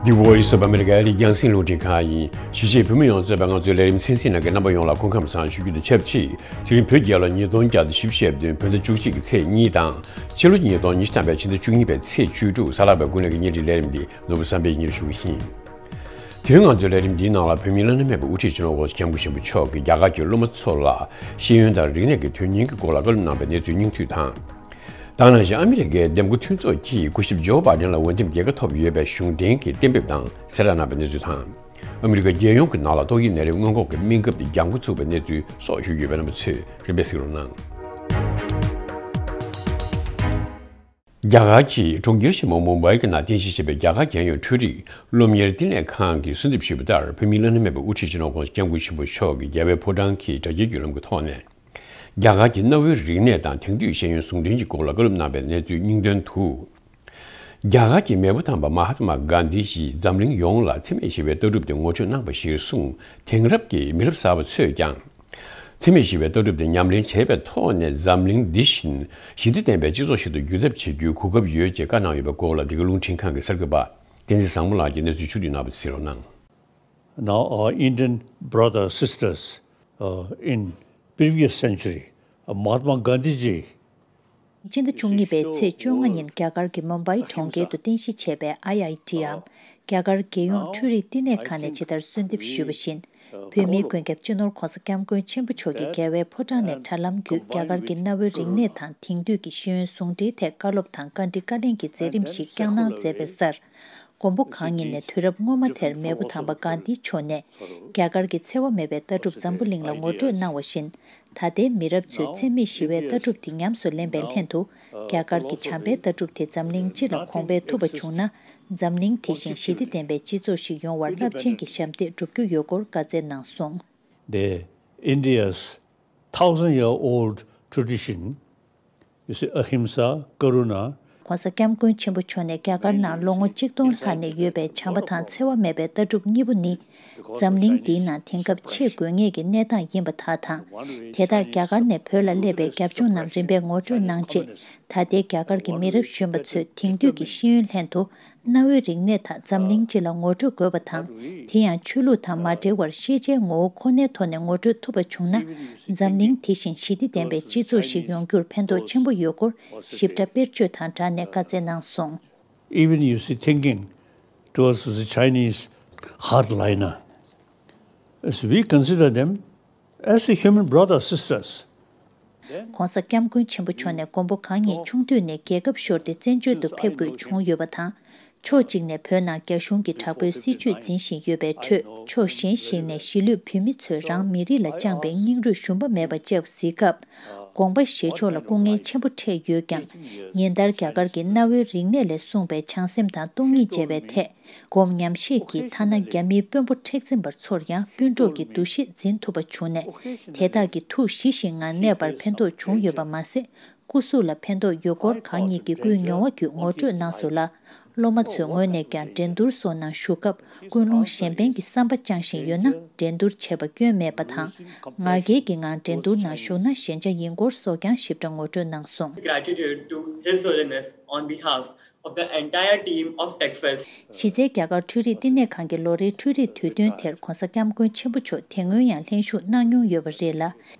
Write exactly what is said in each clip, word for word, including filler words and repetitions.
The Voice of America ཨ་རིའི་རྒྱང་སྲིང་རླུང་འཕྲིན་ཁང་ཡིན། གཞིས་བྱེས་བོད་མི་ཡོངས་གཙོས་པའི་ང་ཚོའི་ལས་རིམ་གསན་གཟིགས་གནང་མཁན་རྣམ་པ་ཡོངས་ལ་སྐུ་ཁམས་བཟང་ཞུ་རྒྱུ་དང་ཆབས་ཅིག་དེ་རིང་བོད་རྒྱལ་ལོ་ཉིས་སྟོང་བརྒྱ་དང་བཞི་བཅུ་ཞེ་བདུན་བོད་ཟླ་བཅུ་གཅིག་གི་ཚེས་གཉིས་དང་། ཕྱི་ལོ་ཉིས་སྟོང་ཉི་ཤུ་ཐམ་པའི་ཕྱི་ཟླ་བཅུ་གཉིས་པའི་ཚེས་བཅུ་དྲུག་གཟའ་ལྷག་པའི་དགུན་ལས་ཀྱི་ཉིན་རེའི་ལས་རིམ་འདི་ནོར་བུ་བསམ་འཕེལ་གྱིས་སྙན་སྒྲོན་ཞུ་གི་ཡིན། དེ་རིང་ང་ཚོའི་ལས་རིམ་འདིའི་ནང་ལ་བོད་མིའི་བླ་ན་མེད་པའི་དབུ་ཁྲིད་སྤྱི་ནོར་༸གོང་ས་༸སྐྱབས་མགོན་ཆེན་པོ་མཆོག་གིས་རྒྱ་གར་གྱི་སློབ་མ་ཚོ་ལ་ཤེས་ཡོན་དང་རིག་གནས་ཀྱི་དོན་སྙིང་གི་སྐོར་ལ་བཀའ་སློབ་གནང་བའི་གནས་ཚུལ་སྙིང་བསྡུས་དང་། དེ་ནང་བཞིན་ཨ་མི་རི་ཀའི་འདེམས་བསྐོ་མཐུན་ཚོགས་ཀྱིས་སྐུ་ཞབས་ཇོ་བྷའི་ཌེན་ལ་འོས་འདེམས་རྒྱལ་ཁ་ཐོབ་ཡོད་པའི་གཞུང་འབྲེལ་གྱི་གཏན་འབེབས་དང་གསལ་བསྒྲགས་གནང་བའི་གནས་ཚུལ་དང་། ཨ་མི་རི་ཀ་རྒྱལ་ཡོངས་ཀྱི་ནང་ལ་ཏོག་དབྱིབས་ནད་རིམས་སྔོན་འགོག་གི་སྨན་ཁབ་དེ་རྒྱང་འགོ་ཚུགས་པའི་གནས་ཚུལ་སོགས་ཞུ་རྒྱུ་ཡོད་པས་རྣམ་པ་ཚོས་རིམ་པས་གཟིགས་རོགས་གནང་། རྒྱ་གར་གྱི་གྲོང་ཁྱེར་ཆེན་མོ་མུམ་བྷའི་གི་ནང་རྟེན་གཞི་བྱས་པའི་རྒྱ་གར་རྒྱལ་ཡོངས་འཕྲུལ་རིག་སློབ་གཉེར་བསྟི་གནས་ཁང་གིས་གསོལ་འདེབས་ཞུས་པ་ལྟར། བོད་མིའི་བླ་ན་མེད་པའི་དབུ་ཁྲིད་སྤྱི་ནོར་༸གོང་ས་༸སྐྱབས་མགོན་ཆེན་པོ་མཆོག་གིས་རྒྱལ་བའི་ཕོ་བྲང་གི་དྲ་རྒྱའི་བརྒྱུད་ལམ་གྱི་ཐོག་ནས། རྒྱ་གར་གྱི་གནའ་བོའི་རིག་གནས་དང་དེང་དུས་ཤེས་ཡོན་ཟུང་འབྲེལ་གྱི་སྐོར་ལ་བཀའ་སློབ་གནང་བའི་གནས་ཚུལ་སྙིང་དོན་དུ། རྒྱ་གར་གྱི་མེས་པོ་དམ་པ་མ་ཧཱ་ཏ་མ་གྷན་དྷི་ཡིས་འཛམ་གླིང་ཡོངས་ལ་འཚེ་མེད་ཞི་བའི་ལྟ་གྲུབ་དེ་ངོ་སྤྲོད་གནང་པ་གཞིར་བཟུང་། དེང་རབས་ཀྱི་མི་རབས་གསར་པ་ཚོས་ཀྱང་། འཚེ་མེད་ཞི་བའི་ལྟ་གྲུབ་དེ་ཉམས་ལེན་བྱེད་པའི་ཐོག་ནས་འཛམ་གླིང་འདི་བཞིན་ཞི་བདེ་ལྡན་པའི་སྤྱི་ཚོགས་ཤིག་ཏུ་འགྱུར་ཐབས་བྱེད་རྒྱུའི་གོ་སྐབས་ཡོད་ཅེས་བཀའ་གནང་ཡོད་པའི་སྐོར་ལ། འདི་ག་རླུང་འཕྲིན་ཁང་གི་གསར་འགོད་པ་བསྟན་འཛིན་བཟང་མོ་ལགས་ཀྱིས་གནས་ཚུལ་ཕྱོགས་བསྡུས་གནང་བ་གཟིགས་རོགས་གནང་། Now, our Indian brothers, sisters, uh, in previous century, uh, Mahatma Gandhi ji སྤྱི་ཟླ་བཅུ་གཉིས་པའི་ཚེས་བཅོ་ལྔ་ཉིན་རྒྱ་གར་གྱི་མུམ་བྷའི་གྲོང་ཁྱེར་དུ་རྟེན་གཞི་བྱས་པའི་ཨའི་ཨའི་ཊི་འམ་རྒྱ་གར་རྒྱལ་ཡོངས་འཕྲུལ་རིག་བསྟི་གནས་ཁང་ནས་ཇི་ལྟར་གསོལ་འདེབས་ཞུས་པ་བཞིན། བོད་མིའི་མགོན་སྐྱབས་སྤྱི་ནོར་༸གོང་ས་༸སྐྱབས་མགོན་ཆེན་པོ་མཆོག་གིས་རྒྱལ་བའི་ཕོ་བྲང་ནས་དྲ་ལམ་བརྒྱུད་རྒྱ་གར་གྱི་གནའ་བོའི་རིག་གནས་དང་དེང་དུས་ཀྱི་ཤེས་ཡོན་ཟུང་འབྲེལ་ཐད་བཀའ་སློབ་དང་བཀའ་འདྲི་བཀའ་ལན་གྱི་མཛད་རིམ་ཞིག་བསྐྱངས་གནང་མཛད་པའི་སར། མགོན་པོ་གང་ཉིད་ནས་དུས་རབས་སྔོན་མ་དེར་མེས་པོ་དམ་པ་གྷན་དྷི་མཆོག་ནས་རྒྱ་གར་གྱི་འཚེ་བ་མེད་པའི་ལྟ་གྲུབ་འཛམ་བུ་གླིང་ལ་ངོ་སྤྲོད་གནང་བ་བཞིན། ད་ལྟའི་མི་རབས་ཚོས་འཚེ་མེད་ཞི་བའི་ལྟ་གྲུབ་དེ་ཉམས་སུ་ལེན་པའི་ལྷན་དུ། རྒྱ་གར་གྱི་བྱམས་པའི་ལྟ་གྲུབ་དེ་འཛམ་གླིང་སྤྱི་ལ་གོང་འཕེལ་ཐུབ་པ་བྱུང་ན། འཛམ་གླིང་དེ་བཞིན་ཞི་བདེ་ལྡན་པའི་སྤྱི་ཚོགས་ཤིག་ཡོང་བར་རླབས་ཆེན་གྱི་ཞབས་འདེགས་སྒྲུབ་རྒྱུ་ཡོད་སྐོར་བཀའ་སྩལ་གནང་སོང་། The India's thousand year old tradition, you see, ahimsa, karuna, ༸གོང་ས་༸སྐྱབས་མགོན་ཆེན་པོ་མཆོག་ནས་རྒྱ་གར་ནང་ལོ་ངོ་གཅིག་སྟོང་ལྷག་ནས་ཡོད་པའི་བྱམས་པ་དང་འཚེ་བ་མེད་པའི་ལྟ་གྲུབ་གཉིས་པོ་ནི། འཛམ་གླིང་འདིའི་ནང་དེང་སྐབས་ཆེས་དགོས་ངེས་ཀྱི་གནས་སྟངས་ཡིན་པ་དག་དང་། དེ་དག་རྒྱ་གར་ནས་བོད་ལ་སླེབས་པའི་རྒྱབ་ལྗོངས་རྣམས་རིམ་པས་ངོ་སྤྲོད་གནང་རྗེས། ད་ལྟའི་རྒྱ་གར་གྱི་མི་རབས་གཞོན་པ་ཚོས་དེང་དུས་ཀྱི་ཤེས་ཡོན་ལྷན་དུ། གནའ་བོའི་རིག་གནས་དག་འཛམ་གླིང་སྤྱི་ལ་ངོ་སྤྲོད་དགོས་པ་དང་། དེ་ཡང་ཆོས་ལུགས་དང་མ་འབྲེལ་བར་ཤེས་བྱའི་ངོ་བོ་ཁོ་ནའི་ཐོག་ནས་ངོ་སྤྲོད་ཐུབ་པ་བྱུང་ན། འཛམ་གླིང་དེ་བཞིན་ཞི་བདེ་ལྡན་པའི་སྤྱི་ཚོགས་ཤིག་ཡོང་རྒྱུར་ཕན་ཐོགས་ཆེན་པོ་ཡོད་སྐོར་ཞིབ་ཕྲ་དཔེར་བརྗོད་དང་སྦྲགས་ནས་བཀའ་སྩལ་གནང་སོང་། Even, you see, thinking towards the Chinese hardliner, as we consider them as a human brother, sisters. ༸གོང་ས་༸སྐྱབས་མགོན་ཆེན་པོ་མཆོག་ནས་མགོན་པོ་གང་ཉིད་ཆུང་དུས་ནས་རྒྱལ་ཁབ་ཤོར་ཏེ་བཙན་བྱོལ་དུ་ཕེབས་དགོས་བྱུང་ཡོད་པ་དང་། ཕྱོགས་གཅིག་ནས་བོད་ནང་རྒྱ་གཞུང་གི་དྲག་པོའི་སྲིད་བྱུས་འཛིན་བཞིན་ཡོད་པའི་ཁྲོད། ཕྱོགས་གཞན་ཞིག་ནས་གཞིས་ལུས་བོད་མི་ཚོས་རང་མི་རིགས་ལ་བཅངས་པའི་སྙིང་རུས་ཞུམ་པ་མེད་པ་བཅས་གཟིགས་སྐབས། དགོངས་པ་བཞེས་ཕྱོགས་ལ་སྐུ་ངལ་ཆེན་པོ་འཕྲད་ཡོད་ཀྱང་། ཉིན་ལྟར་རྒྱ་གར་གྱི་གནའ་བོའི་རིག་གནས་ལས་གསུངས་པའི་བྱང་སེམས་དང་སྟོང་ཉིད་བཅས་པའི་ཐད། སྒོམ་ཉམས་བཞེས་ཀྱིས་ཐ་ན་རྒྱ་མིའི་དཔོན་པོ་མཁྲེགས་འཛིན་པ་ཚོར་ཡང་སྤུན་གྲོགས་ཀྱི་འདུ་ཤེས་འཛིན་ཐུབ་པ་བྱུང་ནས། དེ་དག་གི་ཐུགས་ཞི་ཞིང་ངང་གནས་པར་ཕན་ཐོགས་བྱུང་ཡོད་པ་མ་ཟད། སྐུ་གཟུགས་ལ་ཕན་ཐོགས་ཡོད་སྐོར་གང་ཉིད་ཀྱི་སྐུའི་མྱོང་བ་བརྒྱུད་ངོ་སྤྲོད་གནང་སོང་ལ། སློབ་མ་ཚོའི་ངོས་ནས་ཀྱང་འགྲན་བསྡུར་སོགས་ནང་ཞུགས་སྐབས། ཀུན་སློང་གཞན་ཕན་གྱི་བསམ་པ་བཅངས་བཞིན་ཡོད་ན། འགྲན་བསྡུར་བྱེད་པ་སྐྱོན་མེད་པ་དང་། ང་རྒྱལ་གྱི་ངང་འགྲན་བསྡུར་ནང་ཞུགས་ན་ཞན་ཆ་ཡིན་སྐོར་སོགས་ཀྱང་ཞིབ་ཕྲ་ངོ་སྤྲོད་གནང་སོང་། Gratitude to His Holiness on behalf of the entire team of TechFest. གཞི་རྩའི་རྒྱ་གར་འཕྲུལ་རིག་བསྟི་གནས་ཁང་གི་ལོ་རེའི་འཕྲུལ་རིག་དུས་སྟོན་དེར་༸གོང་ས་༸སྐྱབས་མགོན་ཆེན་པོ་མཆོག་དེ་སྔོན་ཡང་ལྷན་ཞུགས་གནང་མྱོང་ཡོད་པ་རེད་ལ།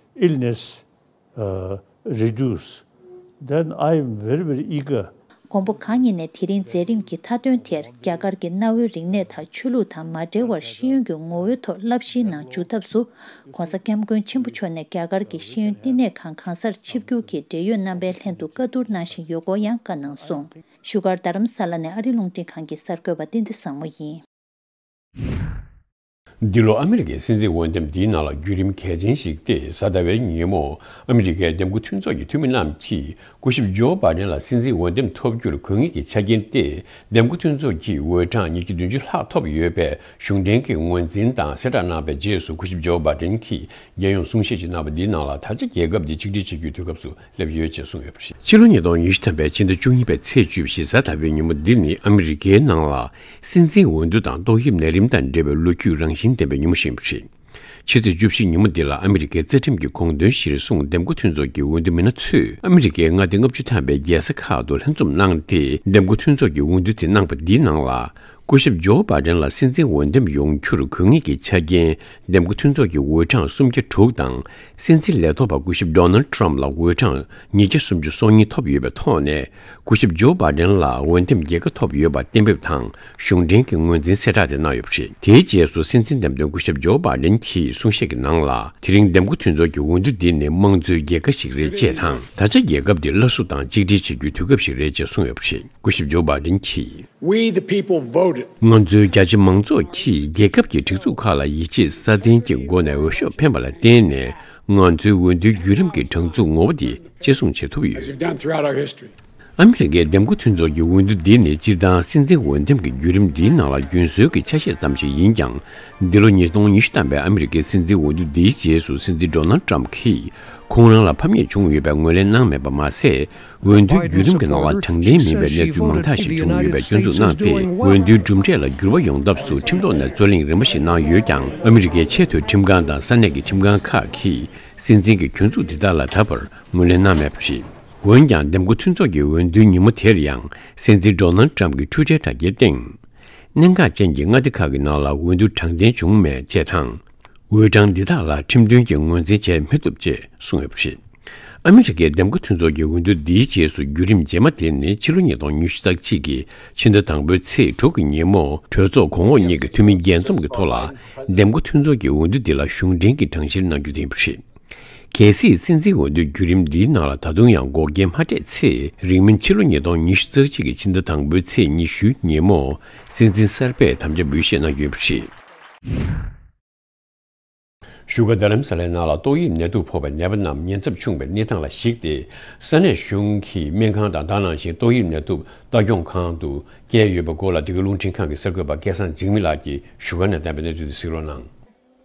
Illness, uh, reduce, then I am very, very eager. མགོན་པོ་གང་ཉིད་ནས་དེ་རིང་མཛད་རིམ་གྱི་མཐའ་དོན་དེར་རྒྱ་གར་གྱི་གནའ་བོའི་རིག་གནས་དང་ཆོས་ལུགས་དང་མ་འབྲེལ་བར་ཤེས་ཡོན་གྱི་ངོ་བོའི་ཐོག་བསླབ་གཞིའི་ནང་འཇུག་ཐབས་སུ། ༸གོང་ས་༸སྐྱབས་མགོན་ཆེན་པོ་མཆོག་ནས་རྒྱ་གར་གྱི་ཤེས་ཡོན་བསྟི་གནས་ཁང་གང་སར་ཆིབས་བསྒྱུར་གྱིས་འབྲེལ་ཡོད་རྣམ་པའི་ལྷན་དུ་བཀའ་བསྡུར་གནང་བཞིན་ཡོད་སྐོར་ཡང་བཀའ་གནང་སོང་། བཞུགས་སྒར་རྡ་རམ་ས་ལ་ནས་ཨ་རི་རླུང་འཕྲིན་ཁང་གི་གསར་འགོད་པ་བསྟན་འཛིན་བཟང་མོ་ཡིན། འདི་ལོ་ཨ་མི་རི་ཀའི་སྲིད་འཛིན་འོས་འདེམས་འདིའི་ནང་ལ་བརྒྱུད་རིམ་གལ་ཆེན་ཞིག་སྟེ། གཟའ་ཟླ་བའི་ཉིན་མོ་ཨ་མི་རི་ཀའི་འདེམས་བསྐོ་མཐུན་ཚོགས་ཀྱི་འཐུས་མི་རྣམས་ཀྱིས་སྐུ་ཞབས་ཇོ་བྷའི་ཌེན་ལ་སྲིད་འཛིན་འོས་འདེམས་ཐོབ་རྒྱུར་དགོས་ངེས་ཀྱི་ཆ་རྐྱེན་སྟེ། འདེམས་བསྐོ་མཐུན་ཚོགས་ཀྱིས་འོས་གྲངས་ཉིས་བརྒྱ་བདུན་ཅུ་ལྷག་ཐོབ་ཡོད་པའི་གཞུང་འབྲེལ་གྱི་ངོས་འཛིན་དང་གསལ་བསྒྲགས་གནང་བའི་རྗེས་སུ། སྐུ་ཞབས་ཇོ་བྷའི་ཌེན་གྱིས་རྒྱལ་ཡོངས་གསུང་བཤད་ཅིག་གནང་བ་འདིའི་ནང་ལ། ད་ཆ་རྒྱལ་ཁབ་འདི་ཆིག་སྒྲིལ་བྱེད་རྒྱུའི་དུས་སྐབས་སུ་སླེབས་ཡོད་ཅེས་གསུངས་ཡོད་པ་རེད། ཕྱི་ལོ་ཉིས་སྟོང་ཉི་ཤུ་ཐམ་པའི་ཕྱི་ཟླ་བཅུ་གཉིས་པའི་ཚེས་བཅུ་བཞི་གཟའ་ཟླ་བའི་ཉིན་མོ་འདི་ནི་ཨ་མི་རི་ཀའི་ནང་ལ་སྲིད་འཛིན་འོས་བསྡུ་དང་ཏོག་དབྱིབས་ནད་རིམས་དང་འབྲེལ་བའི་ལོ་རྒྱུས་རང་བཞིན་ལྡན་པའི་ཉིན་མོ་ཞིག་ཡིན་པ་རེད། ཕྱི་ཚེས་བཅུ་བཞི་ཉིན་མོ་འདི་ལ་ཨ་མི་རི་ཀའི་རྩ་ཁྲིམས་ཀྱི་དགོངས་དོན་གཞིར་བཟུང་། འདེམས་བསྐོ་མཐུན་ཚོགས་ཀྱི་འོས་བསྡུ་མི་སྣ་ཚོས་ཨ་མི་རི་ཀའི་མངའ་སྡེ་ལྔ་བཅུ་ཐམ་པའི་རྒྱལ་ས་ཁག་ཏུ་ལྷན་འཛོམས་གནང་སྟེ། འདེམས་བསྐོ་མཐུན་ཚོགས་ཀྱི་འོས་བསྡུ་དེ་གནང་པ་འདིའི་ནང་ལ། སྐུ་ཞབས་ཇོ་བྷ་ཌེན་ལ་སྲིད་འཛིན་འོས་འདེམས་ཡོང་རྒྱུར་དགོས་ངེས་ཀྱི་ཆ་རྐྱེན། འདེམས་བསྐོ་མཐུན་ཚོགས་ཀྱི་འོས་གྲངས་སུམ་བརྒྱ་དྲུག་དང་། སྲིད་འཛིན་ལས་ཐོག་པ་སྐུ་ཞབས་ཌོ་ནལ་ཌི་ཊརམ་ཕི་ལ་འོས་གྲངས་ཉིས་བརྒྱ་སུམ་ཅུ་སོ་གཉིས་ཐོབ་ཡོད་པའི་ཐོག་ནས། སྐུ་ཞབས་ཇོ་བྷ་ཌེན་ལ་འོས་འདེམས་རྒྱལ་ཁ་ཐོབ་ཡོད་པ་གཏན་འབེབས་དང་གཞུང་འབྲེལ་གྱི་ངོས་འཛིན་གསལ་བསྒྲགས་དེ་གནང་ཡོད་པ་རེད། དེའི་རྗེས་སུ་སྲིད་འཛིན་འདེམས་ཐོན་སྐུ་ཞབས་ཇོ་བྷ་ཌེན་གྱིས་གསུང་བཤད་ཀྱི་ནང་ལ། དེ་རིང་འདེམས་བསྐོ་མཐུན་ཚོགས་ཀྱི་འོས་བསྡུ་འདི་ནི་དམངས་གཙོའི་རྒྱལ་ཁ་ཞིག་རེད་ཅེས་དང་། ད་ཆ་རྒྱལ་ཁབ་འདི་སླར་གསོ་དང་གཅིག་སྒྲིལ་བྱེད་རྒྱུའི་དུས་སྐབས་ཤིག་རེད་ཅེས་གསུངས་ཡོད་པ་རེད། སྐུ་ཞབས་ཇོ་བྷ་ཌེན་གྱིས། We the people voted. ང་ཚོའི་རྒྱ་ཆེ་མང་ཚོགས་ཀྱིས་རྒྱལ་ཁབ་ཀྱི་སྒྲིག་འཛུགས་ཁག་ལ་ཡིད་ཆེས་སྲ་བརྟན་གྱི་སྒོ་ནས་འོས་ཤོག་འཕེན་པ་ལ་བརྟེན་ནས། ང་ཚོའི་འོས་བསྡུའི་བརྒྱུད་རིམ་གྱི་དྲང་ཚུགས་ངོ་བོ་དེ་གཅེས་སྲུང་བྱེད་ཐུབ་ཡོད། As we've done throughout our history. ཨ་མི་རི་ཀའི་འདེམས་བསྐོ་མཐུན་ཚོགས་ཀྱི་འོས་བསྡུ་འདི་ནི་སྤྱིར་བཏང་སྲིད་འཛིན་འོས་འདེམས་ཀྱི་བརྒྱུད་རིམ་འདིའི་ནང་ལ་རྒྱུན་སྲོལ་གྱི་ཆ་ཤས་ཙམ་ཞིག་ཡིན་ཀྱང་། འདི་ལོ་ཉིས་སྟོང་ཉི་ཤུ་ཐམ་པའི་ཨ་མི་རི་ཀའི་སྲིད་འཛིན་འོས་བསྡུ་འདིའི་རྗེས་སུ་སྲིད་འཛིན་ཌོ་ནལ་ཌི་ཊརམ་ཕི་གིས་ཁོང་རང་ལ་ཕམ་ཉེས་བྱུང་ཡོད་པའི་ངོས་ལེན་གནང་མེད་པ་མ་ཟད། འོས་བསྡུའི་བརྒྱུད་རིམ་གྱི་ནང་ལ་དྲང་བདེན་མིན་པའི་གནས་ཚུལ་མང་དག་ཞིག་བྱུང་ཡོད་པའི་སྐྱོན་འཛུགས་གནང་སྟེ། འོས་བསྡུའི་གྲུབ་འབྲས་ལ་འགྱུར་བ་ཡོང་ཐབས་སུ་ཁྲིམས་ཐོག་ནས་རྩོད་གླེང་རིམ་པ་ཞིག་གནང་ཡོད་ཀྱང་། ཨ་མི་རི་ཀའི་ཆེས་མཐོའི་ཁྲིམས་ཁང་དང་ས་གནས་ཀྱི་ཁྲིམས་ཁང་ཁག་གིས་སྲིད་འཛིན་གྱི་སྐྱོན་འཛུགས་འདི་དག་ལ་ད་བར་ངོས་ལེན་གནང་མེད་པ་རེད། འོན་ཀྱང་། འདེམས་བསྐོ་མཐུན་ཚོགས་ཀྱི་འོས་བསྡུའི་ཉིན་མོ་དེར་ཡང་། སྲིད་འཛིན་ཌོ་ནལ་ཌི་ཊརམ་ཕི་གིས་ཊུའི་ཊར་དྲ་རྒྱའི་སྟེང་། གནད་འགག་ཅན་གྱི་མངའ་སྡེ་ཁག་གི་ནང་ལ་འོས་བསྡུ་དྲང་བདེན་བྱུང་མེད་ཅེས་དང་། འོས་གྲངས་འདི་དག་ལ་ཁྲིམས་མཐུན་གྱི་ངོས་འཛིན་བྱེད་མི་ཐུབ་ཅེས་གསུངས་ཡོད་པ་རེད། ཨ་མི་རི་ཀའི་འདེམས་བསྐོ་མཐུན་ཚོགས་ཀྱི་འོས་བསྡུ་འདིའི་རྗེས་སུ་བརྒྱུད་རིམ་རྗེས་མ་དེ་ནི་ཕྱི་ལོ་ཉིས་སྟོང་ཉི་ཤུ་རྩ་གཅིག་གི་ཕྱི་ཟླ་དང་པོའི་ཚེས་དྲུག་གི་ཉིན་མོ། གྲོས་ཚོགས་གོང་འོག་གཉིས་ཀྱི་འཐུས་མི་རྒྱས་འཛོམས་ཀྱི་ཐོག་ལ། འདེམས་བསྐོ་མཐུན་ཚོགས་ཀྱི་འོས་བསྡུ་འདི་ལ་གཞུང་འབྲེལ་གྱི་གྲངས་གཞིར་གནང་རྒྱུ་དེ་ཡིན་པ་རེད། གལ་སྲིད་སྲིད་འཛིན་འོས་བསྡུའི་བརྒྱུད་རིམ་འདིའི་ནང་ལ་ད་དུང་ཡང་འགོག་རྐྱེན་མ་འཕྲད་ཚེ། རིང་མིན་ཕྱི་ལོ་ཉིས་སྟོང་ཉི་ཤུ་རྩ་གཅིག་གི་ཕྱི་ཟླ་དང་པོའི་ཚེས་ཉི་ཤུའི་ཉིན་མོ། སྲིད་འཛིན་གསར་པས་དམ་བཅའ་འབུལ་བཞེས་གནང་རྒྱུ་ཡིན་པ་རེད། བཞུགས་སྒར་རྡ་རམ་ས་ལའི་ནང་ལ་ཏོག་དབྱིབས་ནད་དུག་ཕོག་པའི་ནད་པ་རྣམས་ཉེན་ཚབས་ཆུང་བའི་གནས་སྟངས་ལ་གཞིགས་ཏེ། ས་གནས་གཞུང་གིས་སྨན་ཁང་དང་། ད་ག་ནང་བཞིན་ཏོག་དབྱིབས་ནད་དུག་ལྟ་སྐྱོང་ཁང་དུ་བསྐྱལ་ཡོད་པའི་སྐོར་ལ། འདི་ག་རླུང་འཕྲིན་ཁང་གི་གསར་འགོད་པ་སྐལ་བཟང་འཛིན་མི་ལགས་ཀྱིས་བཞུགས་སྒར་ནས་བཏང་པའི་གནས་ཚུལ་དེ་གཟིགས་རོགས་གནང་།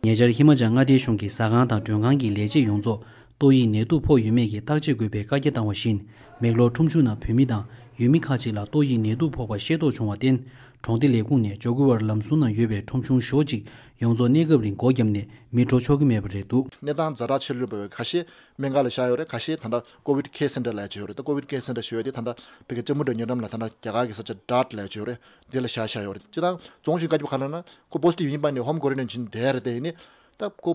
ཉེ་ཆར་ཧི་མ་ཅལ་མངའ་སྡེའི་གཞུང་གིས་ཟ་ཁང་དང་མགྲོན་ཁང་གི་ལས་བྱེད་ཡོངས་རྫོགས་ཏོག་དབྱིབས་ནད་དུག་ཕོག་ཡོད་མེད་ཀྱི་བརྟག་དཔྱད་དགོས་པའི་བཀའ་རྒྱ་བཏང་བ་བཞིན། མེག་ལོར་ཁྲོམ་གཞུང་ནང་བོད་མི་དང་ཡུལ་མི་ཁག་ཅིག་ལ་ཏོག་དབྱིབས་ནད་དུག་ཕོག་པ་ཤེས་རྟོགས་བྱུང་བར་བརྟེན། གྲོང་སྡེ་ལས་ཁུངས་ནས་ཇོ་ཀུ་ཝར་ལམ་ཟུར་ན་ཡོད་པའི་ཁྲོམ་གཞུང་ཞོ་གཅིག་ཡོངས་རྫོགས་གནས་སྐབས་རིང་སྒོ་བརྒྱབ་ནས་མི་འགྲོ་ཆོག་གི་མེད་པ་རེད་འདུག། གནས་སྟངས་ཛ་དྲག་ཆེ་རུ་འགྲོ་བའི་ཁ་ཤས་སྨན་ཁང་ལ་བཞག་ཡོད་རེད། ཁ་ཤས་ད་ལྟ་ཀོ་ཝིད་ཁེར་སེན་ཊར་ལབ་ཡག་ཅིག་ཡོད་རེད། ད་ཀོ་ཝིད་ཁེར་སེན་ཊར་ཞེས་པ་དེ་ད་ལྟ་བོད་སྐད་ལྕགས་མོ་སྒྲ་ཉེ་འགྲམ་ལ་ད་ལྟ་རྒྱ་གར་གྱི་ས་ཆ་ཌཱཊ་ལབ་ཡག་ཅིག་ཡོད་རེད། དེ་ལ་བཞག་བཞག་ཡོད་རེད། སྤྱིར་བཏང་རྫོང་གཞུང་བཀའ་ཁྱབ་ཁ་ལ་ན་ཁོ་པོ་སི་ཊིབ་ཡིན་པ་ནི་ཧོམ་ཀོ་རན་ཊིན་བྱས་ནས་བསྡད་ཡག་རེད། དེ་ཡིན་ནི་ད་ཁོ་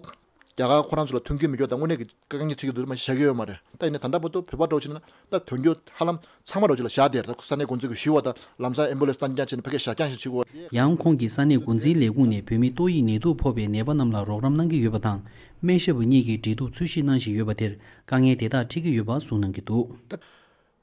རྒྱ་གར་ཁོ་རང་ཚོ་ལ་མཐུན་རྐྱེན་མི་སྐྱོ་དང་དངོས་གནས་ཀྱི་དཀའ་ངལ་འཕྲད་ཀྱི་འདུག་མ་བཞག་གི་ཡོད་མ་རེད། ད་ཡིན་ནའི་ད་ལྟ་བར་དུ་བོད་པ་འདྲ་བོ་བྱས་ན་ད་དོན་འཁྱོལ་ཧ་ལམ་ཚང་མ་འདྲ་བོ་ཅིག་ལ་བཞག་བསྡད་རེད། ད་ས་གནས་འགོ་འཛིན་གྱིས་ཞུས་པ་དང་ལམ་སང་ཨེམ་བུ་ལན་སི་བཏང་རྐྱང་བྱས་ནས་ཕ་གིར་བཞག་རྐྱང་ཞིག་བྱེད་དགོས་རེད། ཡང་ཁོང་གིས་ས་གནས་འགོ་འཛིན་ལས་ཁུངས་ནས་བོད་མི་ཏོག་དབྱིབས་ནད་དུག་ཕོག་པའི་ནད་པ་རྣམས་ལ་རོགས་རམ་གནང་གི་ཡོད་པ་དང་། སྨན་ཞབས་པ་གཉིས་ཀྱིས་འབྲེལ་གཏུག་ཚུལ་བཞིན་གནང་བཞིན་ཡོད་པ་དེར་དཀའ་ངལ་དེ་དག་འཕྲད་ཀྱི་ཡོད་པ་གསུངས་གནང་གི་འདུག།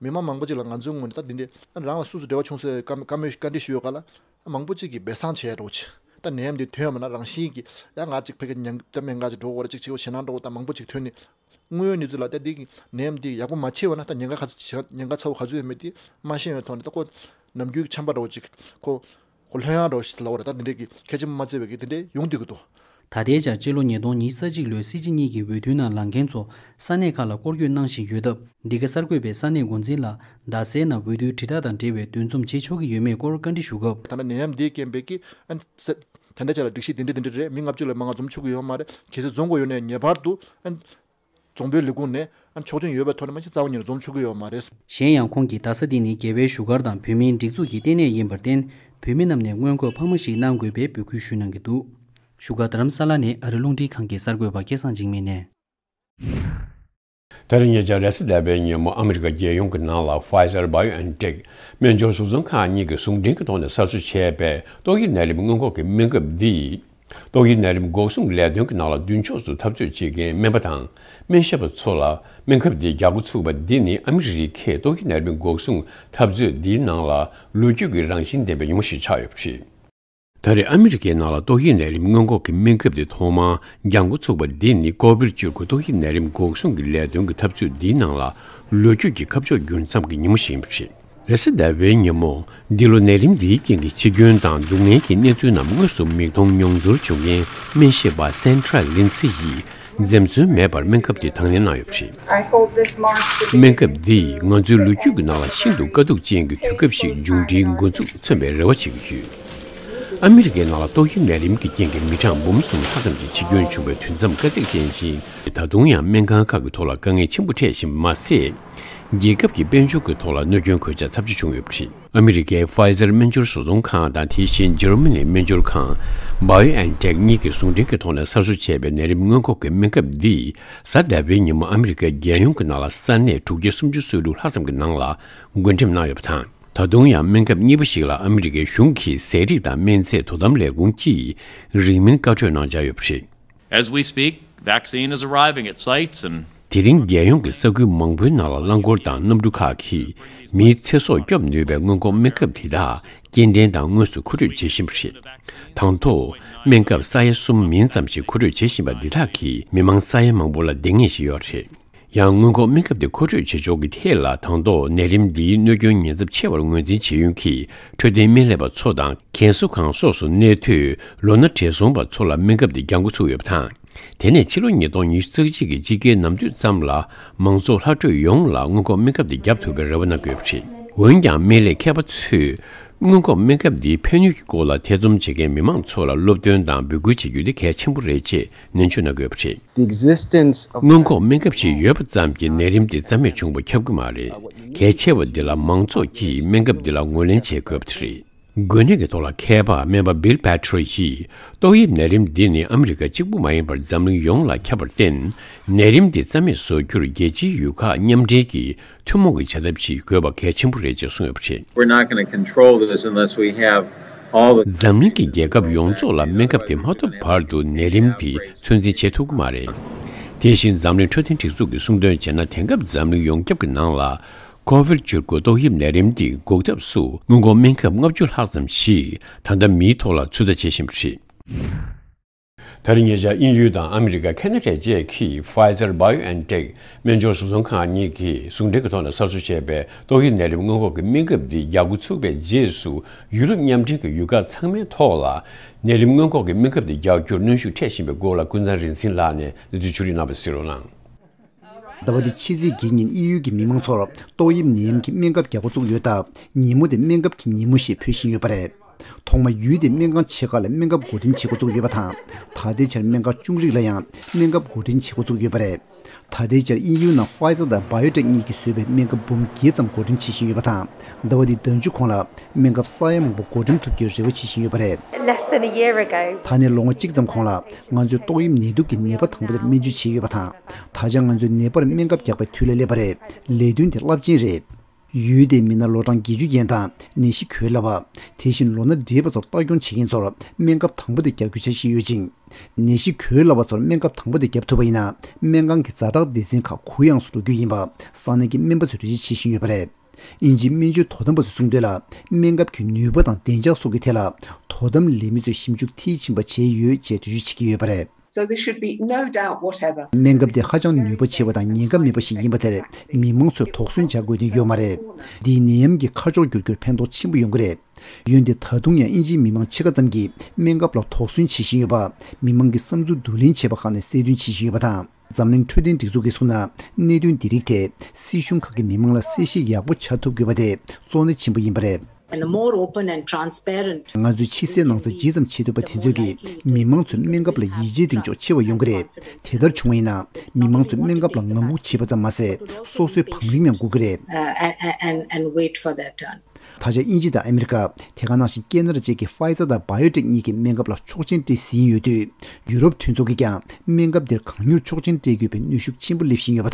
མི་མང་མང་པོ་ཅིག་ལ་ང་ཚོའི་ངོས་ནས་ད་འདི་འདྲའི་རང་ལ་སུ་སུ་འབྲེལ་བ་བྱུང་སའི་བཀའ་བཀའ་མོལ་བཀའ་འདྲི་ཞུས་ཡོད་ག་ལ། མང་པོ་ཅིག་གིས་སྦས་གསང་བྱས་འགྲོ་ཅིག། ད་ནད་ཡམས་འདི་ཐོན་པ་ན་རང་བཞིན་གྱིས་ཡང་ང་ཅིག་ཕ་གི་ཉང་ད་སྨན་ཁང་ཅིག་འགྲོ་དགོས་རེད། ཅིག་བྱེད་དགོས་ཞེད་སྣང་འགྲོ་དགོས། ད་མང་པོ་ཅིག་ཐོན་ནས་དངོས་ཡོད་གནས་ཚུལ་ལ་ད་འདི་གི་ནད་ཡམས་འདི་ཡག་པོ་མ་ཕྱིན་པ་ན་ད་ཉེན་ཁ་ག་ཚོད་ཉེན་ཁ་ཚ་བོ་ག་ཚོད་ཡོད་མེད་དེ་མ་ཤེས་པའི་ཐོག་ནས་ད་ཁོ་ནམ་རྒྱུན་གྱི་ཆམ་པ་འདྲ་བོ་ཅིག་ཁོ་ཁོ་ལྷོད་ཡངས་འདྲ་བོ་ཞིག་ལབ་དགོས་རེད། ད་འདི་འདྲས་ཀྱི་གལ་ཆེན་པོ་མ་བརྩི་བའི་གི་དེ་འདྲས་ཡོང་བསྡད་ཀྱི་འདུག། ད་ལྟའི་ཆར་སྤྱི་ལོ་ཉིས་སྟོང་ཉི་ཤུ་རྩ་གཅིག་ལོའི་སྲིད་སྤྱི་གཉིས་ཀྱི་འོས་བསྡུའི་ནང་ལངས་མཁན་ཚོ་ས་གནས་ཁག་ལ་སྐོར་སྐྱོད་གནང་བཞིན་ཡོད་སྟབས། འདི་ག་གསར་འགོད་པས་ས་གནས་འགོ་འཛིན་ལ་རྡ་སའི་ནང་འོས་བསྡུའི་དྲིལ་བསྒྲགས་དང་འབྲེལ་བའི་འདུ་འཛོམས་བྱེད་ཆོག་གི་ཡོད་མེད་སྐོར་བཀའ་འདྲི་ཞུ་སྐབས། ད་ལྟ་ནད་ཡམས་འདིའི་རྐྱེན་པས་ཀྱི་ཨ་ནི་ས་དེ་འདྲ་ཅིག་ལ་སྒྲིག་གཞི་འདི་འདྲ་འདི་འདྲ་རེད། མི་ལྔ་བཅུ་ལས་མང་བ་འཛོམས་ཆོག་གི་ཡོད་མ་རེད། གལ་སྲིད་འཛོམས་དགོས་ཡོད་ན་ངེས་པར་དུ་ཨ་ནི་རྫོང་དཔོན་ལས་ཁུངས་ནས་ཨ་ནི་ཆོག་མཆན་ཡོད་པའི་ཐོག་ནས་མ་གཞི་རྩ་བ་ཉིད་ནས་འཛོམས་ཆོག་གི་ཡོད་མ་རེད། གཞན་ཡང་ཁོང་གིས་རྡ་ས་འདི་ནི་རྒྱལ་བའི་བཞུགས་སྒར་དང་བོད་མིའི་སྒྲིག་འཛུགས་ཀྱི་ལྟེ་གནས་ཡིན་པར་བརྟེན། བོད་མི་རྣམས་ནས་མངོན་འགོག་འཕར་མ་ཞིག་གནང་དགོས་པའི་འབོད་སྐུལ་ཞུས་གནང་གི་འདུག། བཞུགས་སྒར་རྡ་རམ་ས་ལ་ནས་ཨ་རི་རླུང་འཕྲིན་ཁང་གི་གསར་འགོད་པ་སྐལ་བཟང་འཇིགས་མེད་ནས། ད་རེས་ཉེ་ཆར་རེས་གཟའ་ཟླ་བའི་ཉིན་མོ་ཨ་མི་རི་ཀ་རྒྱལ་ཡོངས་ཀྱི་ནང་ལ་Pfizer BioNTech སྨན་སྦྱོར་བཟོ་ཚོང་ཁང་གཉིས་ཀྱིས་ཟུང་འབྲེལ་གྱི་ཐོག་ནས་གསར་བཟོ་བྱས་པའི་ཏོག་དབྱིབས་ནད་རིམས་སྔོན་འགོག་གི་སྨན་ཁབ་འདིས། ཏོག་དབྱིབས་ནད་རིམས་འགོག་སྲུང་ལས་དོན་གྱི་ནང་ལ་མདུན་ཕྱོགས་སུ་འཐབ་རྩོད་བྱེད་མཁན་སྨན་པ་དང་སྨན་ཞབས་པ་ཚོ་ལ་སྨན་ཁབ་འདི་རྒྱག་འགོ་ཚུགས་པ་འདི་ནི་ཨ་མི་རི་ཀས་ཏོག་དབྱིབས་ནད་རིམས་འགོག་སྲུང་འཐབ་རྩོད་འདིའི་ནང་ལ་ལོ་རྒྱུས་ཀྱི་རང་བཞིན་ལྡན་པའི་ཉིན་མོ་ཞིག་ཆགས་ཡོད་པ་རེད། ད་རེས་ཨ་མི་རི་ཀའི་ནང་ལ་ཏོག་དབྱིབས་ནད་རིམས་སྔོན་འགོག་གི་སྨན་ཁབ་དེ་ཐོག་མར་རྒྱག་འགོ་ཚུགས་པ་འདི་ནི་ཀོ་བིཌ་བཅུ་དགུ་ཏོག་དབྱིབས་ནད་རིམས་འགོག་སྲུང་གི་ལས་དོན་གྱི་འཐབ་རྩོད་འདིའི་ནང་ལ་ལོ་རྒྱུས་ཀྱི་ཁ་ཕྱོགས་འགྱུར་མཚམས་ཀྱི་ཉིན་མོ་ཞིག་ཡིན་པ་རེད། རེས་གཟའ་ཟླ་བའི་ཉིན་མོ། འདི་ལོ་ནད་རིམས་འདིའི་རྐྱེན་གྱིས་འཆི་སྐྱོན་དང་སྡུག་བསྔལ་གྱི་གནས་ཚུལ་རྣམས་དངོས་སུ་མིག་མཐོང་མྱོང་ཚོར་བྱུང་མཁན་སྨན་ཞབས་པ་Sandra Lindsay ཡིས་འཛེམ་ཟོན་མེད་པར་སྨན་ཁབ་དེ་དང་ལེན་གནང་ཡོད་པ་རེད། I hope this marks the beginning. སྨན་ཁབ་འདིས་ང་ཚོའི་ལོ་རྒྱུས་ཀྱི་ནང་ལ་ཤིན་ཏུ་དཀའ་སྡུག་ཅན་གྱི་དུས་སྐབས་ཤིག་མཇུག་སྒྲིལ་འགོ་འཛུགས་མཚོན་པའི་རེ་བ་བྱེད་ཀྱི་ཡོད། ཨ་མི་རི་ཀའི་ནང་ལ་ཏོག་དབྱིབས་ནད་རིམས་ཀྱི་རྐྱེན་གྱིས་མི་གྲངས་འབུམ་གསུམ་ལྷག་ཙམ་གྱི་འཆི་སྐྱོན་བྱུང་བའི་དུས་མཚམས་དཀའ་ཚེགས་ཅན་ཞིག་ད་དུང་ཡང་སྨན་ཁང་ཁག་གི་ཐོག་ལ་དཀའ་ངལ་ཆེན་པོ་འཕྲད་བཞིན་པ་མ་ཟད། རྒྱལ་ཁབ་ཀྱི་དཔལ་འབྱོར་གྱི་ཐོག་ལ་གནོད་སྐྱོན་གོད་ཆག་ཚབས་ཆེ་བྱུང་ཡོད་པ་རེད། ཨ་མི་རི་ཀའི་Pfizer་སྨན་སྦྱོར་བཟོ་ཚོང་ཁང་དང་དེ་བཞིན་འཇར་མ་ནིའི་སྨན་སྦྱོར་ཁང་BioNTech གཉིས་ཀྱིས་ཟུང་འབྲེལ་གྱི་ཐོག་ནས་གསར་བཟོ་བྱས་པའི་ནད་རིམས་སྔོན་འགོག་གི་སྨན་ཁབ་འདིས་གཟའ་ཟླ་བའི་ཉིན་མོ་ཨ་མི་རི་ཀའི་རྒྱལ་ཡོངས་ཀྱི་ནང་ལ་ས་གནས་དྲུག་བརྒྱ་སུམ་ཅུ་སོ་དྲུག་ལྷག་ཙམ་གྱི་ནང་ལ་བགོ་འགྲེམས་གནང་ཡོད་པ་དང་། ད་དུང་ཡང་སྨན་ཁབ་གཉིས་པ་ཞིག་ལ་ཨ་མི་རི་ཀའི་གཞུང་གི་ཟས་རིགས་དང་སྨན་རྫས་དོ་དམ་ལས་ཁུངས་ཀྱིས་རིང་མིན་བཀའ་འཁྲོལ་གནང་འཆར་ཡོད་པ་རེད། As we speak, vaccine is arriving at sites and དེ་རིང་རྒྱལ་ཡོངས་ཀྱི་ས་ཁུལ་མང་པོའི་ནང་ལ་རླངས་འཁོར་དང་གནམ་གྲུ་ཁག་གིས་མིའི་ཚེ་སྲོག་སྐྱོབ་ནུས་པའི་སྔོན་འགོག་སྨན་ཁབ་དེ་དག་སྐྱེལ་འདྲེན་དང་དངོས་སུ་མཁོ་སྤྲོད་བྱེད་བཞིན་པ་རེད། དང་ཐོག་སྨན་ཁབ་ས་ཡ་གསུམ་མིན་ཙམ་ཞིག་མཁོ་སྤྲོད་བྱེད་བཞིན་པ་འདི་དག་གིས་མི་མང་ས་ཡ་མང་པོ་ལ་སྡུག་བསྔལ་ཞིག་ཡོད་རེད། ཡང་སྔོན་འགོག་སྨན་ཁབ་དེ་མཁོ་སྤྲོད་བྱེད་ཕྱོགས་ཀྱི་ཐད་ལ་དང་ཐོག་ནད་རིམས་འདིའི་གནོད་སྐྱོན་ཉེན་ཚབས་ཆེ་བར་ངོས་འཛིན་བྱེད་ཡུལ་གྱི་འཕྲོད་བསྟེན་སྨན་ལས་པ་ཚོ་དང་རྒན་གསོ་ཁང་སོགས་སུ་གནས་སྡོད་ལོ་ན་བགྲེས་སོང་བ་ཚོ་ལ་སྨན་ཁབ་འདི་རྒྱག་འགོ་ཚུགས་ཡོད་པ་དང་། དེ་ནས་ཕྱི་ལོ་ཉིས་སྟོང་ཉི་ཤུ་རྩ་གཅིག་གི་དཔྱིད་ཀའི་ནམ་དུས་ཙམ་ལ་མང་ཚོགས་ལྷག་འཕྲོས་ཡོངས་ལ་སྔོན་འགོག་སྨན་ཁབ་འདི་བརྒྱབ་ཐུབ་པའི་རེ་བ་གནང་གི་ཡོད་པ་རེད། འོན་ཀྱང་སྨན་ལས་མཁས་པ་ཚོས་སྔོན་འགོག་སྨན་ཁབ་འདིའི་ཕན་ནུས་ཀྱི་སྐོར་ལ་ཐེ་ཚོམ་བྱེད་མཁན་མི་མང་ཚོ་ལ་སློབ་སྟོན་དང་འབོད་སྐུལ་བྱེད་རྒྱུ་དེ་གལ་ཆེན་པོ་རེད་ཅེས་ནན་བརྗོད་གནང་གི་ཡོད་པ་རེད། The existence of སྔོན་འགོག་སྨན་ཁབ་ཞིག་ཡོད་པ་ཙམ་གྱིས་ནད་རིམས་དེ་རྩ་མེད་བྱུང་བ་ཁྱབ་ཀྱི་མ་རེད། གལ་ཆེ་བ་འདི་ལ་མང་ཚོགས་ཀྱིས་སྨན་ཁབ་འདི་ལ་ངོས་ལེན་བྱེད་དགོས་པ་དེ་རེད། འགོས་ནད་ཀྱི་ཐོག་ལ་མཁས་པ་སྨན་པ་Bill Petro ཡིས་ཏོག་དབྱིབས་ནད་རིམས་འདི་ནི་ཨ་མི་རི་ཀ་གཅིག་པུ་མ་ཡིན་པར་འཛམ་གླིང་ཡོངས་ལ་ཁྱབ་པར་བརྟེན། ནད་རིམས་འདི་རྩ་མེད་བཟོ་རྒྱུར་རྒྱལ་སྤྱིའི་ཡུལ་ཁག་མཉམ་འབྲེལ་གྱིས་ཐུན་མོང་གི་བྱ་ཐབས་ཤིག་དགོས་པ་གལ་ཆེན་པོ་རེད་ཅེས་གསུངས་ཡོད་པ་རེད། We're not going to control this unless we have all the འཛམ་གླིང་གི་རྒྱལ་ཁབ་ཡོངས་རྫོགས་ལ་སྨན་ཁབ་དེ་མ་ཐོབ་བར་དུ་ནད་རིམས་དེ་ཚོད་འཛིན་བྱེད་ཐུབ་ཀྱི་མ་རེད། དེ་བཞིན་འཛམ་གླིང་འཕྲོད་བསྟེན་སྒྲིག་འཛུགས་ཀྱིས་གསུངས་དོན་བྱས་ན། དེང་སྐབས་འཛམ་གླིང་ཡོངས་ཁྱབ་ཀྱི་ནང་ལ་COVID བཅུ་དགུ་ཏོག་དབྱིབས་ནད་རིམས་དེ་འགོག་ཐབས་སུ་སྔོན་འགོག་སྨན་ཁབ་ལྔ་བཅུ་ལྷག་ཙམ་ཞིག་ད་ལྟ་མིའི་ཐོག་ལ་ཚོད་ལྟ་བྱེད་བཞིན་པ་རེད། ད་རེས་ཉེ་ཆར་དབྱིན་ཡུལ་དང་ཨ་མི་རི་ཀ་ཁ་ན་ཌ་བཅས་ཀྱིས་Pfizer BioNTech སྨན་སྦྱོར་བཟོ་ཚོང་ཁང་གཉིས་ཀྱིས་ཟུང་འབྲེལ་གྱི་ཐོག་ནས་གསར་བཟོ་བྱས་པའི་ཏོག་དབྱིབས་ནད་རིམས་སྔོན་འགོག་གི་སྨན་ཁབ་འདི་རྒྱག་འགོ་ཚུགས་པའི་རྗེས་སུ། ཡུ་རོབ་མཉམ་འབྲེལ་གྱི་ཡུལ་ཁག་ཚང་མའི་ཐོག་ལ་ནད་རིམས་སྔོན་འགོག་གི་སྨན་ཁབ་འདི་རྒྱག་རྒྱུར་གནོན་ཤུགས་འཕྲད་བཞིན་པའི་སྐོར་ལ་ཀུན་བཟང་རིག་འཛིན་ལགས་ནས་གནས་ཚུལ་ཕྱོགས་བསྒྲིགས་གནང་བ་གསན་རོགས་གནང་། ཟླ་བ་འདིའི་ཕྱི་ཚེས་བརྒྱད་ཉིན་དབྱིན་ཡུལ་གྱི་མི་མང་ཚོར་ཏོག་དབྱིབས་ནད་ཡམས་ཀྱི་སྨན་ཁབ་རྒྱག་འགོ་བཙུགས་ཡོད་སྟབས། ཉིན་མོ་དེ་སྨན་ཁབ་ཀྱི་ཉིན་མོ་ཞེས་འབོད་བཞིན་ཡོད་པ་རེད། ཐོག་མར་ཡུལ་དེའི་སྨན་ཁང་ཆེ་ཁག་ལ་སྨན་ཁབ་བགོ་འགྲེམས་བྱེད་འགོ་བཙུགས་ཡོད་པ་དང་། ད་ལྟའི་ཆར་སྨན་ཁང་ཅུང་རིགས་ལ་ཡང་སྨན་ཁབ་བགོ་འགྲེམས་བྱེད་འགོ་བཙུགས་ཡོད་པ་རེད། ད་ལྟའི་ཆར་དབྱིན་ཡུལ་ནང་Pfizer དང་BioNTech གཉིས་ཀྱིས་བཟོས་པའི་སྨན་ཁབ་འབུམ་བརྒྱད་ཙམ་བགོ་འགྲེམས་བྱེད་བཞིན་ཡོད་པ་དང་། ཟླ་བ་འདིའི་ཟླ་མཇུག་གོང་ལ་སྨན་ཁབ་ས་ཡ་མང་པོ་བགོ་འགྲེམས་ཐུབ་རྒྱུའི་རེ་བ་བྱེད་བཞིན་ཡོད་པ་རེད། Less than a year ago. ད་ནས་ལོ་ངོ་གཅིག་ཙམ་གོང་ལ་ང་ཚོས་ཏོག་དབྱིབས་ནད་དུག་གི་ནད་པ་དང་པོ་དེར་སྨན་བཅོས་བྱས་ཡོད་པ་དང་། ད་ཆ་ང་ཚོས་ནད་པར་སྨན་ཁབ་རྒྱག་པའི་དུས་ལ་སླེབས་པ་རེད། ལས་དོན་དེ་རླབས་ཆེན་རེད། ཡུལ་དེའི་མི་སྣ་ལོ་གྲངས་བརྒྱད་ཅུ་ཡན་དང་ནད་གཞི་འགོས་སླ་བ། དེ་བཞིན་ལོ་ན་བགྲེས་པ་ཚོར་ལྟ་སྐྱོང་བྱེད་མཁན་ཚོར་སྨན་ཁབ་དང་པོ་དེ་རྒྱག་རྒྱུ་འཆར་གཞི་ཡོད་ཅིང་། ནད་གཞི་འགོས་སླ་བ་ཚོར་སྨན་ཁབ་དང་པོ་དེ་བརྒྱབ་ཐུབ་པ་ཡིན་ན། སྨན་ཁང་གི་ཛ་དྲག་སྡེ་ཚན་ཁག་གུ་ཡངས་སུ་འགྲོ་རྒྱུ་ཡིན་པ་ས་གནས་ཀྱི་སྨན་པ་ཚོས་འགྲེལ་བརྗོད་བྱེད་བཞིན་ཡོད་པ་རེད། དབྱིན་ཇིའི་སྨན་བཅོས་དོ་དམ་པ་ཚོས་གསུངས་དོན་ལ། སྨན་ཁབ་ཀྱི་ནུས་པ་དང་བདེ་འཇགས་སོགས་ཀྱི་ཐད་ལ་དོ་དམ་ལས་མི་ཚོས་ཞིབ་འཇུག་མཐིལ་ཕྱིན་པ་བྱས་ཡོད་ཅེས་འགྲེལ་བརྗོད་བྱེད་ཀྱི་ཡོད་པ་རེད། So there should be no doubt whatever. སྨན་ཁབ་དེ་ཧ་ཅང་ནུས་པ་ཆེ་བ་དང་ཉེན་ཁ་མེད་པ་ཞིག་ཡིན་པ་དེར་མི་མང་ཚོས་དོགས་ཟོན་བྱ་དགོས་དོན་ཡོད་མ་རེད། འདིས་ནད་ཡམས་ཀྱི་ཁ་ཕྱོགས་བསྒྱུར་རྒྱུར་ཕན་ཐོགས་ཆེན་པོ་ཡོང་གི་རེད། འོན་ཏེ་ད་དུང་ཡང་དབྱིན་ཇིའི་མི་མང་ཕྱེད་ཀ་ཙམ་གྱིས་སྨན་ཁབ་ལ་དོགས་ཟོན་བྱེད་བཞིན་ཡོད་པ། མི་མང་གི་བསམ་ཚུལ་བསྡུ་ལེན་བྱས་པ་ཁག་ནས་གསལ་སྟོན་བྱེད་བཞིན་ཡོད་པ་དང་། འཛམ་གླིང་འཕྲོད་བསྟེན་སྒྲིག་འཛུགས་ཀྱིས་གསུངས་ན། གནད་དོན་འདི་རིགས་ཐད་སྲིད་གཞུང་ཁག་གིས་མི་མང་ལ་གསལ་བཤད་ཡག་པོ་བྱ་ཐུབ་དགོས་པ་དེ་གཙོ་གནད་ཆེན་པོ་ཡིན་པ་རེད། And the more open and transparent ང་ཚོས་ཕྱི་གསལ་ནང་གསལ་ཇི་ཙམ་བྱེད་ཐུབ་པ་དེ་ཚོས་ཀྱིས་མི་མང་ཚོའི་སྨན་ཁབ་ལ་ཡིད་ཆེས་གཏིང་ཕྱོགས་ཆེ་བ་ཡོང་གི་རེད། དེ་ལྟར་བྱུང་བ་ཡིན་ན། མི་མང་ཚོས་སྨན་ཁབ་ལ་ངང་སྒུག་བྱེད་པ་ཙམ་མ་ཟད། སོ་སོའི་བང་རིམ་ཡང་སྒུག་གི་རེད། Uh, and, and, and wait for their turn. ད་ཆ་དབྱིན་ཇི་དང་ཨ་མི་རི་ཀ། དེ་ག་ནང་བཞིན་ཀེ་ན་ཌ་བཅས་ཀྱི་Pfizer དང་BioNTech གཉིས་ཀྱི་སྨན་ཁབ་ལ་ཆོག་མཆན་སྤྲད་ཟིན་ཡོད་དུས། ཡུ་རོབ་མཐུན་ཚོགས་ཀྱིས་ཀྱང་སྨན་ཁབ་དེར་གང་མྱུར་ཆོག་མཆན་སྤྲད་དགོས་པའི་གནོན་ཤུགས་ཆེན་པོ་སླེབས་བཞིན་ཡོད་པ་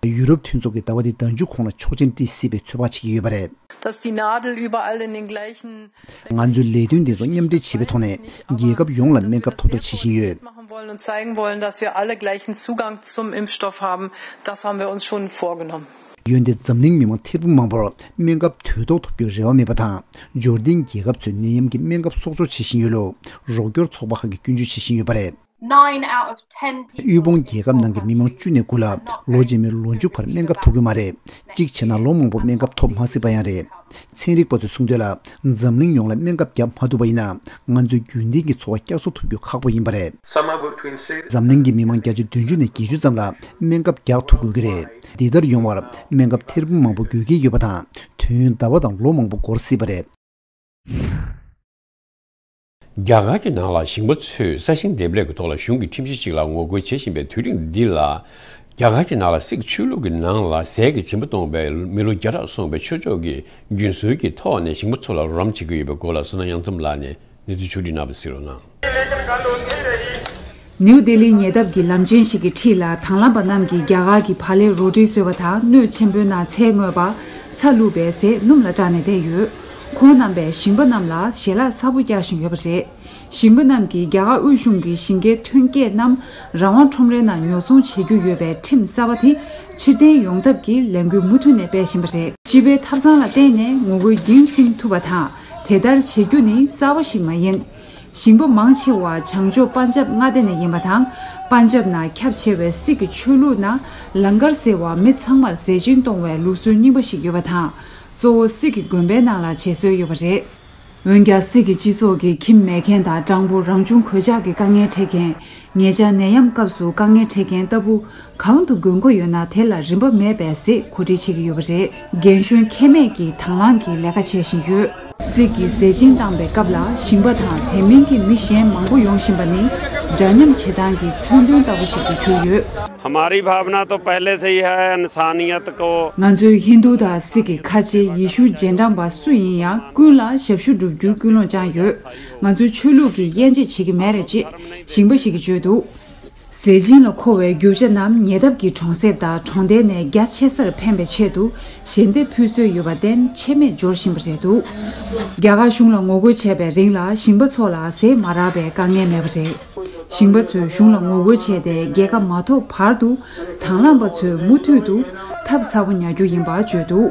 དང་། ཡུ་རོབ་མཐུན་ཚོགས་ཀྱིས་ཟླ་བ་འདིའི་ཟླ་མཇུག་གོང་ལ་ཆོག་མཆན་སྤྲད་སྲིད་པའི་ཚོད་དཔག་བྱེད་ཀྱི་ཡོད་པ་རེད། Dass die Nadel überall in den gleichen ང་ཚོས་ལས་དོན་འདི་ཚོ་མཉམ་འབྲེལ་བྱེད་པའི་ཐོག་ནས་རྒྱལ་ཁབ་ཡོངས་ལ་སྨན་ཁབ་ཐོབ་ཐབས་བྱེད་བཞིན་ཡོད། machen wollen und zeigen wollen, dass wir alle gleichen Zugang zum Impfstoff haben. Das haben wir uns schon vorgenommen. འོན་ཏེ་འཛམ་གླིང་མི་མང་ཐེར་འབུམ་མང་པོར་སྨན་ཁབ་དུས་ཐོག་ཐོབ་རྒྱུའི་རེ་བ་མེད་པ་དང་། འབྱོར་ལྡན་རྒྱལ་ཁབ་ཚོས་ནད་ཡམས་ཀྱི་སྨན་ཁབ་གསོག་འཇོག་བྱེད་བཞིན་ཡོད་ལུགས་རོགས་སྐྱོར་ཚོགས་པ་ཁག་གིས་སྐྱོན་བརྗོད་བྱེད་བཞིན་ཡོད་པ་རེད། Nine out of ten people དབུལ་ཕོངས་རྒྱལ་ཁབ་ནང་གི་མི་མང་བཅུ་ནས་དགུ་ལ་ལོ་རྗེས་མའི་ལོ་མཇུག་བར་སྨན་ཁབ་ཐོབ་ཀྱི་མ་རེད། གཅིག་བྱས་ན་ལོ་མང་པོ་སྨན་ཁབ་ཐོབ་མ་སྲིད་པ་ཡང་རེད། ཚན་རིག་པ་ཚོས་གསུངས་དོན་ལ། འཛམ་གླིང་ཡོངས་ལ་སྨན་ཁབ་བརྒྱབ་མ་ཐུབ་པ་ཡིན་ན། ང་ཚོས་རྒྱུན་ལྡན་གྱི་འཚོ་བ་བསྐྱར་གསོ་ཐུབ་རྒྱུ་ཁག་པོ་ཡིན་པ་རེད། Somewhere between six འཛམ་གླིང་གི་མི་མང་བརྒྱ་ཆ་བདུན་ཅུ་ནས་བརྒྱད་ཅུ་ཙམ་ལ་སྨན་ཁབ་རྒྱག་ཐུབ་དགོས་ཀྱི་རེད། འདི་ལྟར་ཡོང་བར་སྨན་ཁབ་ཐེར་འབུམ་མང་པོ་དགོས་ཀྱི་ཡོད་པ་དང་། དུས་ཡུན་ཟླ་བ་དང་ལོ་མང་པོ་འགོར་སྲིད་པ་རེད། རྒྱ་གར་གྱི་ནང་ལ་ཞིང་པ་ཚོས་ས་ཞིང་འདེབས་ལས་ཀྱི་ཐོག་ལ་གཞུང་གི་ཁྲིམས་གཞི་ཞིག་ལ་ངོ་རྒོལ་བྱེད་བཞིན་པའི་དུས་རིང་འདི་ལ། རྒྱ་གར་གྱི་ནང་ལ་སིག་ཆོས་ལུགས་ཀྱི་ནང་ལ་ཟས་ཀྱི་སྦྱིན་པ་གཏོང་བའི་མི་ལོ་བརྒྱ་ཕྲག་སོང་བའི་ཆོས་ཕྱོགས་ཀྱིས་རྒྱུན་སྲོལ་གྱི་ཐོག་ནས་ཞིང་པ་ཚོ་ལ་རོགས་རམ་བྱེད་ཀྱི་ཡོད་པའི་སྐོར་ལ་བསོད་ནམས་དབྱངས་མཚམས་ལགས་ནས་གནས་ཚུལ་ཕྱོགས་བསྒྲིགས་གནང་བ་གསན་རོགས་གནང་། ནིའུ་ལྡི་ལིའི་ཉེ་འདབས་ཀྱི་ལམ་ཆེན་ཞིག་གི་འཁྲིས་ལ་དང་བླངས་པ་རྣམས་ཀྱིས་རྒྱ་གར་གྱི་བག་ལེབ་རོ་ཊི་བཟོས་པ་དང་སྣོད་ཆེན་པོའི་ནང་ཚལ་བརྔོས་པ། ཚྭ་བླུགས་པའི་ཟས་སྣུམ་ལ་སྐྲག་ནས་བསྡད་ཡོད། ཁོང་རྣམ་པས་ཞིང་པ་རྣམས་ལ་ཞལ་ལག་ཚ་པོ་བསྐྱར་བཞིན་ཡོད་པ་རེད། ཞིང་པ་རྣམས་ཀྱིས་རྒྱ་གར་དབུས་གཞུང་གིས་ཞིང་ཁའི་ཐོན་སྐྱེད་རྣམས་རང་དབང་ཁྲོམ་རའི་ནང་ཉོ་ཚོང་བྱེད་རྒྱུ་ཡོད་པའི་ཁྲིམས་གསར་པ་དེ་ཕྱིར་འཐེན་ཡོང་ཐབས་ཀྱི་ལས་འགུལ་མུ་མཐུད་ནས་སྤེལ་བཞིན་པ་རེད། སྤྱི་པའི་ཐབ་ཚང་ལ་བརྟེན་ནས་ངོ་རྒོལ་རྒྱུན་བསྲིང་ཐུབ་པ་དང་། དེ་ལྟར་བྱེད་རྒྱུ་ནི་གསར་པ་ཞིག་མ་ཡིན། ཞིང་པ་མང་ཆེ་བ་བྱང་ཕྱོགས་པན་ཇབ་མངའ་སྡེ་ནས་ཡིན་པ་དང་། པན་ཇབ་ནང་ཁྱབ་ཆེ་བའི་སིག་གི་ཆོས་ལུགས་ནང་ལང་ཀར་ཟེར་བ་མི་ཚང་མར་ཟས་སྦྱིན་གཏོང་བའི་ལུགས་སྲོལ་རྙིང་པ་ཞིག་ཡོད་པ་དང་། གཙོ་བོ་སིག་གི་དགོན་པའི་ནང་ལ་བྱེད་སྲོལ་ཡོད་པ་རེད། འོན་ཀྱང་སིག་གི་སྤྱི་ཚོགས་ཀྱི་ཁྱིམ་མེད་མཁན་དང་སྤྲང་པོ་རང་བྱུང་གོད་ཆག་གི་དཀའ་ངལ་འཕྲད་མཁན། ཉེ་ཆར་ནད་ཡམས་སྐབས་སུ་དཀའ་ངལ་འཕྲད་མཁན་ལྟ་བུ་གང་དུ་དགོས་མཁོ་ཡོད་ན་དེ་ལ་རིན་པ་མེད་པའི་ཟས་གོ་སྒྲིག་བྱེད་ཀྱི་ཡོད་པ་རེད། རྒན་གཞོན་ཁྱད་མེད་ཀྱིས་དང་བླངས་ཀྱིས་ལས་ཀ་བྱེད་བཞིན་ཡོད། སིག་གིས་ཟས་སྦྱིན་བཏང་པའི་སྐབས་ལ་ཞིང་པ་དང་དེ་མིན་གྱི་མི་གཞན་མང་པོ་ཡོང་བཞིན་པ་ནི་འདྲ་མཉམ་བྱེད་སྟངས་ཀྱི་མཚོན་དོན་ལྟ་བུ་ཞིག་ཏུ་གྱུར་ཡོད། हमारी भावना तो पहले से ही है इंसानियत को। ང་ཚོའི་ཧིན་རྡུ་དང་སིག་གི་ཁ་ཆེ་ཡེ་ཤུ་རྗེས་འབྲང་པ་སུ་ཡིན་ཡང་ཀུན་ལ་ཞབས་ཞུ་བསྒྲུབ་རྒྱུའི་ཀུན་སློང་བཅངས་ཡོད། ང་ཚོའི་ཆོས་ལུགས་ཀྱིས་དབྱེ་འབྱེད་བྱེད་ཀྱི་མེད་རེད་ཅེས་ཞིང་པ་ཞིག་གིས་བརྗོད་འདུག་ཟས་སྦྱིན་ལ་མཁོ་བའི་རྒྱུ་ཆ་རྣམས་ཉེ་འདབས་ཀྱི་གྲོང་གསེབ་དང་གྲོང་རྡལ་ནས་རྒྱ་ཆེ་སར་འཕེན་པའི་ཆེད་དུ་ཞལ་འདེབས་ཕུལ་སྲོལ་ཡོད་པར་བརྟེན་ཆད་མེད་འབྱོར་བཞིན་པ་རེད་འདུག་རྒྱ་གར་གཞུང་ལ་ངོ་རྒོལ་བྱས་པའི་རིང་ལ་ཞིང་པ་ཚོ་ལ་ཟས་མ་རག་པའི་དཀའ་ངལ་མེད་པ་རེད། ཞིང་པ་ཚོས་གཞུང་ལ་ངོ་རྒོལ་བྱས་ཏེ་རྒྱལ་ཁ་མ་ཐོབ་བར་དུ་དང་བླངས་པ་ཚོས་མུ་མཐུད་དུ་ཐབས་ཚ་པོ་ཉར་རྒྱུ་ཡིན་པ་བརྗོད་འདུག་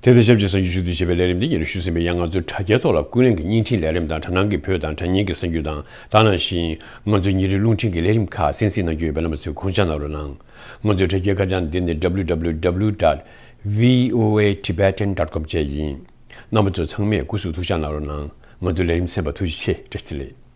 དེ་དང་ཆབས་ཅིག་གསར་འགྱུར་ཞུ་གཏུག་བྱེད་པའི་ལས་རིམ་འདི་ཉིད་ཞུ་ཟིན་པའི་ཡང་ང་ཚོའི་དྲ་རྒྱའི་ཐོག་ལ་ཀུན་གླེང་གི་བརྙན་འཕྲིན་ལས་རིམ་དང་དྲ་སྣང་གི་བོད་དང་དྲ་བརྙན་གྱི་གསར་འགྱུར་དང་ད་ནང་བཞིན་ང་ཚོའི་ཉིན་རེའི་རླུང་འཕྲིན་གྱི་ལས་རིམ་ཁག་གསན་གཟིགས་གནང་རྒྱུ་ཡོད་པས་རྣམ་པ་ཚོས་དགོངས་འཇགས་གནང་རོགས་གནང་། ང་ཚོའི་དྲ་རྒྱའི་ཁ་བྱང་འདི་ནི་W W W dot V O A Tibetan dot com བཅས་ཡིན། རྣམ་པ་ཚོ་ཚང་མས་སྐུ་གཟུགས་ཐུགས་ཅག་གནང་རོགས་གནང་། ང་ཚོའི་ལས་རིམ་གསན་པར་ཐུགས་རྗེ་ཆེ། བཀྲ་ཤིས་བདེ་ལེགས།